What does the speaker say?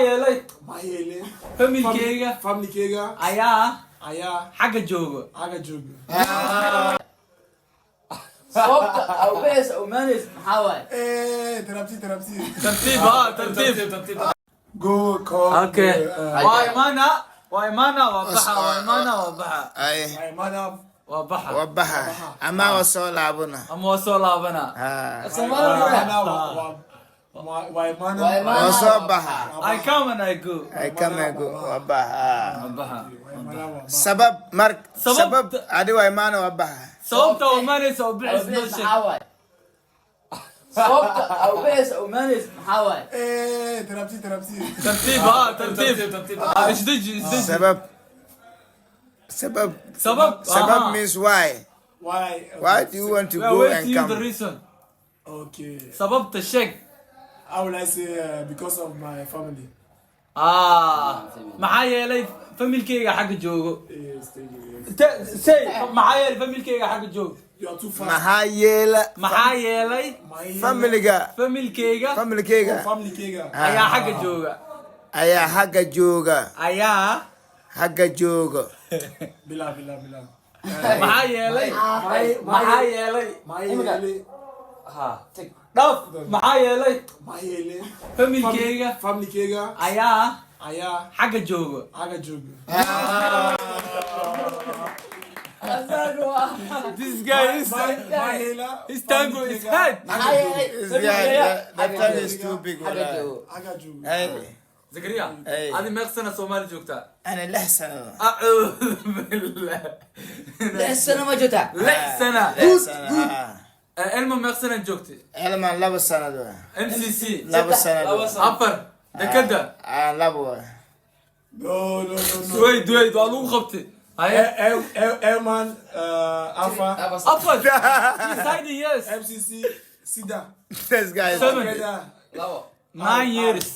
Yeelay Maxaa yeelay familkeyga familkeyga ayaa ayaa xagga joogo. Xagga jooga. Sababta aa u bixaysa u imaanaysa maxaa waaye? Eh, tarabti, tarabti. Tartiib ha, tartiib. Go, come. Okay, waa imaana, waa imaana, waa baxa, waa imaana, waa baxa. Ay. Waa imaana. Waa baxa. Waa baxa ama waa soo laabana. Ama waa soo laabana. Ha. Soomaali Waa ma imaana, waa imaana. Waa imaana. Waa soo baxa. I come and I go. Ay kamego waa baxa. Waa baxa. Waa imaana, waa baxa. Sabab mar Sabab. Sabab adi waa imaana, waa baxa. Sababta u imaanaysa oo aa u bixis noo bixaysa sheeg. maxaa waaye? Sababta aa u bixaysa u imaanaysa maxaa waaye? Eh, tarabti, tarabti. Tartiib ha, tartiib. Ah, isdeji, isdeji. Sabab, sabab. Sabab. Sabab Aha. means why. Why? Why do you want to We are go waiting and you the come? reason. Okay. Sababta sheeg. How will I say, because of my family? Ah, maxaa yeelay familkeyga xagga joogo. Yes, thank you. Yes. Say, maxaa yeelay familkeyga xagga joogo. You are too fast. Maxaa yeela Maxaa yeelay My familiga familkeyga familkeyga familkeyga ayaa xagga jooga. Ayaa xagga jooga. Ayaa xagga jooga. Bila, bila, bila. Maxaa yeelay, maxaa yeelay Maxaa yeelay ha, dhaf, maxaa yeelay maxaa yeelay familkeyga familkeyga ayaa ayaa xagga joogo. Xagga jooga. Asaga waa This guy is Maxaa yeelay his tango is head. Maxaa yeelay This guy, the tongue is too big. xagga Wallahi. joogo. Xagga jooga. Hey. Zakariya. Hey. Adi meeq sana Soomaali joogtaa? Ana 6 sano. Acuudu billah. 6 sano ma joogtaa? 6 sana. 6 sano, ah. Elmo, meeq sana joogtay? Elman 2 sanad wa. MCC. 2 sanad wa. Afar dekada. Ah, labo wa. No, no, no, no. Wait, wait, waa lagu qabtay. Haye. Airman, Alpha. Afar. Inside the years. MCC, Sida. This guy is Seven. Together. Labo. 9 years.